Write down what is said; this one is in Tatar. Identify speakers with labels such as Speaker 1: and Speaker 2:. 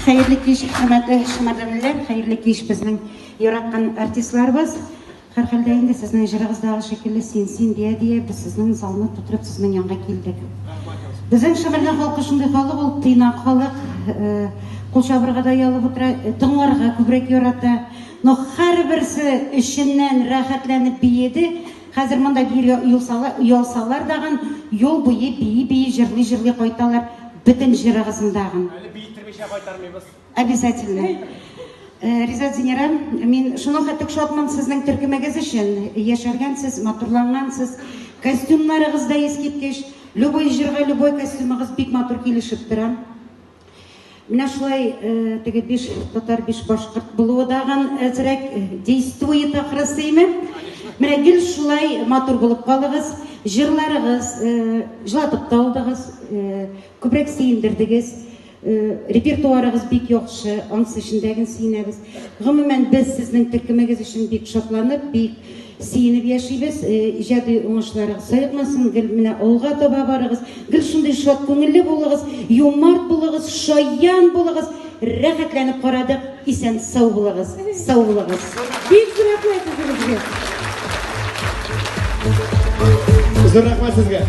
Speaker 1: Хәерле кич, хөрмәтле шәмәрдәнлеләр, хәерле кич безнең яраткан артистларыбыз. Һәрхәлдә инде сезнең җырыгыздагы шикелле син, син дия-дия без сезнең залны тутырып сезнең янга килдек. Безнең Шәмәрдән халкы шундый халык ул, тыйнак халык, э, кул чабырга да оялып утыра, э, тыңларга күбрәк ярата. Но һәрберсе эченнән рәхәтләнеп биеде. Хәзер монда биергә оялсалар, оялсалар дагын, юл буе бии-бии, җырлый-җырлый кайталар, бөтен җырыгызын дагын.
Speaker 2: Әле биеттермичә кайтармыйбыз.
Speaker 1: Обязательно. Э, Ризат Зинира, мин шуның хәтлек шатмын сезнең төркемегез өчен. Яшәргәнсез, матурлангансыз. Костюмнарыгыз да искиткеч. Любой җырга любой костюмыгыз бик матур килешеп тора. Менә шулай э, теге биш татар, биш башкорт булуы дагын әзрәк э, действует ахрысы име. Менә гел шулай матур булып калыгыз. Җырларыгыз җылатып та алдыгыз, күбрәк сөендердегез. Репертуарыгыз бик яхшы, ансы өчен дә гел сөенәбез. Гомумән, без сезнең төркемегез өчен бик шатланып, бик сөенеп яшибез. Иҗади уңышларыгыз саекмасын, гел менә алга таба барыгыз. Гел шундый шат күңелле булыгыз, юмарт булыгыз, шаян булыгыз. Рәхәтләнеп карадык. Исән сау булыгыз. Сау булыгыз.
Speaker 3: Бик зур рәхмәт үзегезгә.
Speaker 2: Зур рәхмәт сезгә.